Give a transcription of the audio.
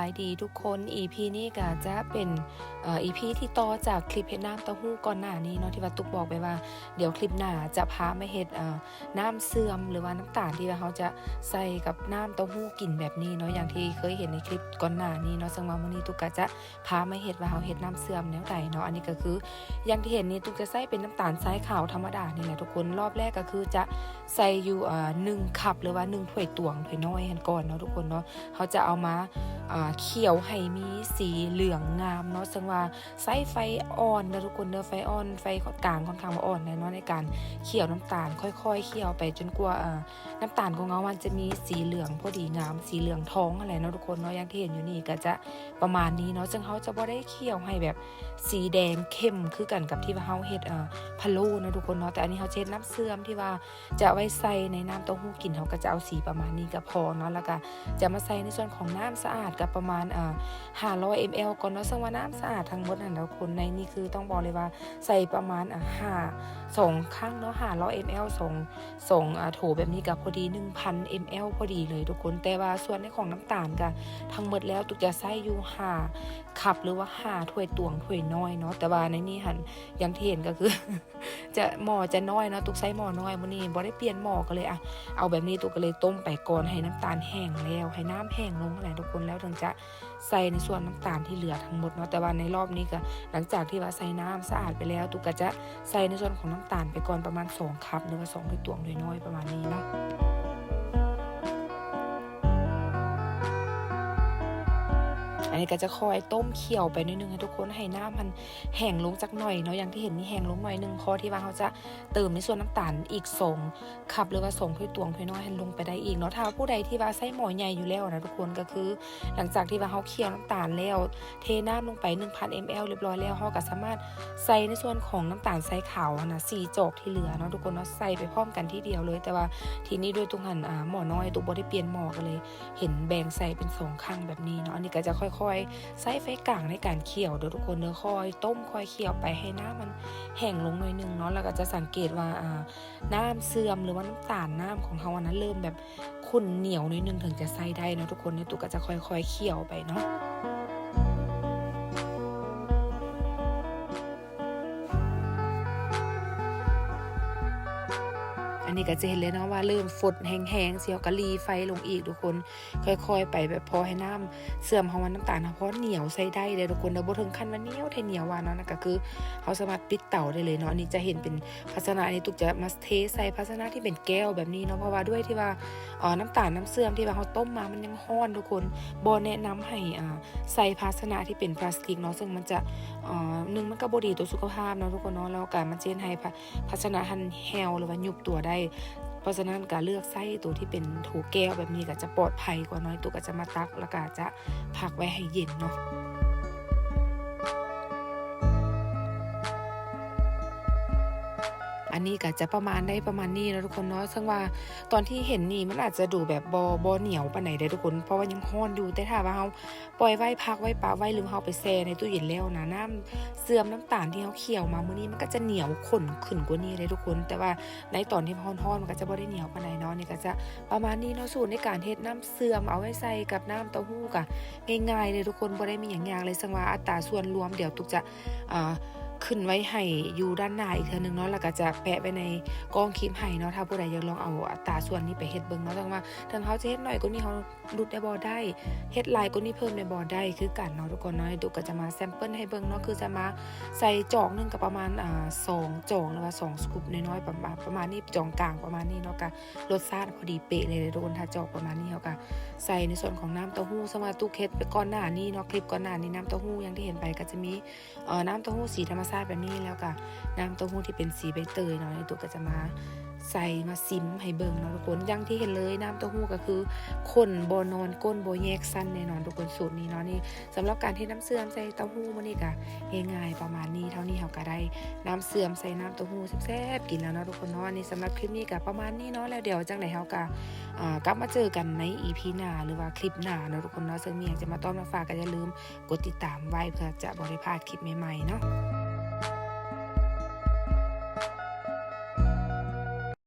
ສະບາຍດີທຸກຄົນ ອີພີນີ້ກໍຈະເປັນ ເອີ ອີພີທີ່ຕໍ່ຈາກຄລິບເຮັດນ້ຳເຕົ້າຫູ້ກ່ອນໜ້ານີ້ເນາະ ທີ່ວ່າຕຸກບອກໄປວ່າ ດຽວຄລິບໜ້າຈະພາມາເຮັດ ເອີ ນ້ຳເຊື່ອມ ຫຼືວ່ານ້ຳຕານທີ່ວ່າເຮົາຈະໃສ່ກັບນ້ຳເຕົ້າຫູ້ກິນແບບນີ້ເນາະ ຢ່າງທີ່ເຄີຍເຫັນໃນຄລິບກ່ອນໜ້ານີ້ເນາະ ເຊິ່ງວ່າມື້ນີ້ຕຸກກະຈະພາມາເຮັດວ່າເຮົາເຮັດນ້ຳເຊື່ອມແນວໃດເນາະ. ອັນນີ້ກໍຄືຢ່າງທີ່ເຫັນນີ້ ຕຸກຈະໃຊ້ເປັນນ້ຳຕານຊາຍຂາວທຳມະດານີ້ແຫຼະທຸກຄົນ. ລອບແລກກໍຄືຈະໃສ່ຢູ່ ເອີ ໜຶ່ງຄັບ ຫຼືວ່າໜຶ່ງຖ້ວຍຕວງຖ້ວຍນ້ອຍຫັ້ນກ່ອນເນາະທຸກຄົນເນາະ. ເຮົາຈະເອົາມາ ເອີ ຂ້ຽວໃຫ້ມີສີເຫຼືອງງາມເນາະ ເຊິ່ງວ່າໃຊ້ໄຟອ່ອນເດີທຸກຄົນເດີ ໄຟອ່ອນ ໄຟກາງຄ່ອນຂ້າງວ່າອ່ອນແຫຼະເນາະ ໃນການຂ້ຽວນ້ຳຕານ ຄ່ອຍໆຂ້ຽວໄປຈົນກວ່າ ເອີ ນ້ຳຕານຂອງເຮົາມັນຈະມີສີເຫຼືອງພໍດີງາມ ສີເຫຼືອງທອງຫັ້ນແຫຼະເນາະທຸກຄົນເນາະ. ຢ່າງທີ່ເຫັນຢູ່ນີ້ກໍຈະປະມານນີ້ເນາະ ເຊິ່ງເຮົາຈະບໍ່ໄດ້ຂ້ຽວໃຫ້ແບບສີແດງເຂັ້ມຄືກັນກັບທີ່ວ່າເຮົາເຮັດ ເອີ ພະໂລ້ເນາະທຸກຄົນເນາະ. ແຕ່ອັນນີ້ເຮົາຈະເຮັດນ້ຳເຊື່ອມທີ່ວ່າ ຈະໄວ້ໃສ່ໃນນ້ຳເຕົ້າຫູ້ກິນ ເຮົາກໍຈະເອົາສີປະມານນີ້ກໍພໍເນາະ. ແລ້ວກໍຈະມາໃສ່ໃນສ່ວນຂອງນ້ຳສະອາດກໍປະມານ ເອີ ຫ້າຮ້ອຍເອັມແອລກ່ອນເນາະ ເຊິ່ງວ່ານ້ຳສະອາດທັງໝົດຫັ້ນເນາະທຸກຄົນ ໃນນີ້ຄືຕ້ອງບອກເລີຍວ່າໃສ່ປະມານ ເອີ ຫ້າ ສອງຄັ້ງເນາະ ຫ້າຮ້ອຍເອັມແອລ ສອງ ສອງ ເອີ ໂຖແບບນີ້ກໍພໍດີ ໜຶ່ງພັນເອັມແອລພໍດີເລີຍທຸກຄົນ. ແຕ່ວ່າສ່ວນໃນຂອງນ້ຳຕານກໍທັງໝົດແລ້ວ ຕຸກຈະໃຊ້ຢູ່ຫ້າຄັບ ຫຼືວ່າຫ້າຖ້ວຍຕວງຖ້ວຍນ້ອຍເນາະ. ແຕ່ວ່າໃນນີ້ຫັ້ນ ຢ່າງທີ່ເຫັນກໍຄື ຈະ ໝໍ້ຈະນ້ອຍເນາະ ຕຸກໃຊ້ໝໍ້ນ້ອຍ ມື້ນີ້ບໍ່ໄດ້ປ່ຽນໝໍ້ ກໍເລີຍ ອະ ເອົາແບບນີ້ ຕຸກກໍເລີຍຕົ້ມໄປກ່ອນ ໃຫ້ນ້ຳຕານແຫ້ງແລ້ວ ໃຫ້ນ້ຳແຫ້ງລົງຫັ້ນແຫຼະທຸກຄົນ ແລ້ວເຖິງຈະໃສ່ໃນສ່ວນນ້ຳຕານທີ່ເຫຼືອທັງໝົດເນາະ. ແຕ່ວ່າໃນລອບນີ້ກໍ ຫຼັງຈາກທີ່ວ່າໃສ່ນ້ຳສະອາດໄປແລ້ວ ຕຸກກໍຈະໃສ່ໃນສ່ວນຂອງນ້ຳຕານໄປກ່ອນປະມານສອງຄັບ ຫຼືວ່າສອງຖ້ວຍຕວງຖ້ວຍນ້ອຍປະມານນີ້ເນາະ. ອັນນີ້ກໍຈະຄ່ອຍຕົ້ມຂ້ຽວໄປໜ້ອຍໜຶ່ງ ໃຫ້ທຸກຄົນ ໃຫ້ນ້ຳມັນແຫ້ງລົງຈັກໜ້ອຍເນາະ. ຢ່າງທີ່ເຫັນນີ້ແຫ້ງລົງໜ້ອຍໜຶ່ງ ພໍທີ່ວ່າເຮົາຈະເຕີມໃນສ່ວນນ້ຳຕານອີກສອງຄັບ ຫຼືວ່າສອງຖ້ວຍຕວງຖ້ວຍນ້ອຍຫັ້ນລົງໄປໄດ້ອີກເນາະ. ຖ້າຜູ້ໃດທີ່ວ່າໃຊ້ໝໍ້ໃຫຍ່ຢູ່ແລ້ວນະທຸກຄົນ ກໍຄືຫຼັງຈາກທີ່ວ່າເຮົາຂ້ຽວນ້ຳຕານແລ້ວ ເທນ້ຳລົງໄປໜຶ່ງພັນເອັມແອລຮຽບຮ້ອຍແລ້ວ ເຮົາກໍສາມາດໃສ່ໃນສ່ວນຂອງນ້ຳຕານຊາຍຂາວຫັ້ນນະ ສີ່ຈອກທີ່ເຫຼືອເນາະທຸກຄົນເນາະ ໃສ່ໄປພ້ອມກັນທີດຽວເລີຍ. ແຕ່ວ່າທີນີ້ດ້ວຍຕຸກຫັ້ນ ອາ ໝໍ້ນ້ອຍ ຕຸກບໍ່ໄດ້ປ່ຽນໝໍ້ ກໍເລີຍເຫັນແບ່ງໃສ່ເປັນສອງຄັ້ງແບບນີ້ເນາະ. ອັນນີ້ກໍຈະຄ່ອຍໆໃຊ້ໄຟກາງໃນການຂ້ຽວເດີທຸກຄົນເດີ ຄ່ອຍຕົ້ມຄ່ອຍຂ້ຽວໄປ ໃຫ້ນ້ຳມັນແຫ້ງລົງໜ້ອຍໜຶ່ງເນາະ. ແລ້ວກໍຈະສັງເກດວ່າ ອາ ນ້ຳເຊື່ອມ ຫຼືວ່ານ້ຳຕານນ້ຳຂອງເຮົາອັນນັ້ນ ເລີ່ມແບບຂຸ້ນໜຽວໜ້ອຍໜຶ່ງ ເຖິງຈະໃຊ້ໄດ້ເນາະທຸກຄົນເນາະ. ຕຸກກໍຈະຄ່ອຍໆຂ້ຽວໄປເນາະ. ອັນນີ້ກໍຈະເຫັນເລີຍເນາະວ່າເລີ່ມຟົດແຮງໆ ຊິເຮົາກໍຫຼີ່ໄຟລົງອີກທຸກຄົນ ຄ່ອຍໆໄປ ແບບພໍໃຫ້ນ້ຳເຊື່ອມເຮົາ ນ້ຳຕານເຮົາພໍໜຽວໃຊ້ໄດ້ເດີທຸກຄົນເດີ ບໍ່ເຖິງຂັ້ນວ່າໜຽວແທ້ໜຽວວ່າເນາະ. ນັ້ນກໍຄືເຮົາສາມາດປິດເຕົາໄດ້ເລີຍເນາະ. ອັນນີ້ຈະເຫັນເປັນພາຊະນະ ອັນນີ້ຕຸກຈະມາເທໃສ່ພາຊະນະທີ່ເປັນແກ້ວແບບນີ້ເນາະ ເພາະວ່າດ້ວຍທີ່ວ່າ ເອີ ນ້ຳຕານນ້ຳເຊື່ອມທີ່ວ່າເຮົາຕົ້ມມາມັນຍັງຮ້ອນທຸກຄົນ ບໍ່ແນະນຳໃຫ້ ອາ ໃສ່ພາຊະນະທີ່ເປັນພລາສຕິກເນາະ ເຊິ່ງມັນຈະ ອາ ໜຶ່ງ ມັນກໍບໍ່ດີຕໍ່ສຸຂະພາບເນາະທຸກຄົນເນາະ ແລ້ວກໍມັນຈະເຮັດໃຫ້ພາ ພາຊະນະຫັ້ນແຫ້ວ ຫຼືວ່າຍຸບຕົວໄດ້. ເພາະສະນັ້ນກໍເລືອກໃຊ້ໂຕທີ່ເປັນໂຖແກ້ວແບບນີ້ ກໍຈະປອດໄພກວ່າເນາະ. ຕຸກກໍຈະມາຕັກ ແລ້ວກໍຈະພັກໄວ້ໃຫ້ເຢັນເນາະ. ອັນນີ້ກໍຈະປະມານ ໄດ້ປະມານນີ້ເນາະທຸກຄົນເນາະ. ເຊິ່ງວ່າຕອນທີ່ເຫັນນີ້ ມັນອາດຈະດູແບບບໍ່ ບໍ່ໜຽວປານໃດເດ້ທຸກຄົນ ເພາະວ່າຍັງຮ້ອນຢູ່. ແຕ່ຖ້າວ່າເຮົາ ປ່ອຍໄວ້ ພັກໄວ້ ປະໄວ້ ຫຼືເຮົາໄປແຊ່ໃນຕູ້ເຢັນແລ້ວນະ ນ້ຳເຊື່ອມ ນ້ຳຕານທີ່ເຮົາຂ້ຽວມາມື້ນີ້ ມັນກໍຈະໜຽວຂຸ້ນຂຶ້ນກວ່ານີ້ເດ້ທຸກຄົນ. ແຕ່ວ່າໃນຕອນທີ່ມັນຮ້ອນໆ ມັນກໍຈະບໍ່ໄດ້ໜຽວປານໃດເນາະ. ນີ້ກໍຈະປະມານນີ້ເນາະ ສູດໃນການເຮັດນ້ຳເຊື່ອມ ເອົາໄວ້ໃສ່ກັບນ້ຳເຕົ້າຫູ້ ກໍງ່າຍໆເດ້ທຸກຄົນ ບໍ່ໄດ້ມີຫຍັງຍາກເລີຍ. ເຊິ່ງວ່າອັດຕາສ່ວນລວມ ດຽວຕຸກຈະ ອາ ຂຶ້ນໄວ້ໃຫ້ຢູ່ດ້ານໜ້າອີກເທື່ອໜຶ່ງເນາະ ແລ້ວກໍຈະແປະໄວ້ໃນກ້ອງຄລິບໃຫ້ເນາະ ຖ້າຜູ້ໃດຢາກລອງເອົາອັດຕາສ່ວນນີ້ໄປເຮັດເບິ່ງເນາະ. ເຊິ່ງວ່າເຖິງເຮົາຈະເຮັດໜ້ອຍກວ່ານີ້ ເຮົາ ຫຼຸດໄດ້ບໍ່ ໄດ້ ເຮັດຫຼາຍກວ່ານີ້ເພີ່ມໄດ້ບໍ່ ໄດ້ຄືກັນເນາະທຸກຄົນເນາະ. ຕຸກກໍຈະມາແຊມເປິ້ນໃຫ້ເບິ່ງເນາະ ຄືຈະມາໃສ່ຈອກໜຶ່ງກໍປະມານ ອາ ສອງຈອກ ຫຼືວ່າສອງສະກຸບນ້ອຍໆ ປະມານ ປະມານນີ້ ຈອງກາງປະມານນີ້ເນາະ. ກໍລົດຊາດພໍດີເປະເລີຍທຸກຄົນ ຖ້າຈອກປະມານນີ້ ເຮົາກໍໃສ່ໃນສ່ວນຂອງນ້ຳເຕົ້າຫູ້ ເຊິ່ງວ່າຕຸກເຮັດໄປກ່ອນໜ້ານີ້ເນາະ ຄລິບກ່ອນໜ້ານີ້ ນ້ຳເຕົ້າຫູ້ ຢ່າງທີ່ເຫັນໄປ ກໍຈະມີ ເອີ ນ້ຳເຕົ້າຫູ້ສີທຳມະຊາດແບບນີ້ ແລ້ວກໍນ້ຳເຕົ້າຫູ້ທີ່ເປັນສີໃບເຕີຍເນາະ. ນີ້ຕຸກກໍຈະມາໃສ່ມາຊິມໃຫ້ເບິ່ງເນາະທຸກຄົນ. ຢ່າງທີ່ເຫັນເລີຍ ນ້ຳເຕົ້າຫູ້ກໍຄືຂຸ້ນບໍ່ນອນ ກົ້ນບໍ່ແຍກ ສັ້ນແນ່ນອນທຸກຄົນ ສູດນີ້ເນາະ. ນີ້ສຳລັບການເຮັດນ້ຳເຊື່ອມໃສ່ເຕົ້າຫູ້ມື້ນີ້ກໍງ່າຍໆປະມານນີ້. ເທົ່ານີ້ເຮົາກໍໄດ້ນ້ຳເຊື່ອມໃສ່ນ້ຳເຕົ້າຫູ້ແຊບໆກິນແລ້ວເນາະທຸກຄົນເນາະ. ນີ້ສຳລັບຄລິບນີ້ກໍປະມານນີ້ເນາະ ແລ້ວດຽວຈັ່ງໃດເຮົາກໍ ເອີ ກັບມາເຈີກັນໃນອີພີໜ້າ ຫຼືວ່າຄລິບໜ້າເນາະທຸກຄົນເນາະ. ເຊິ່ງມີຫຍັງຈະມາຕ້ອນມາຝາກ ກໍຢ່າລືມ ກົດຕິດຕາມໄວ້ ເພື່ອຈະບໍ່ໄດ້ພາດຄລິບໃໝ່ໆເນາະ.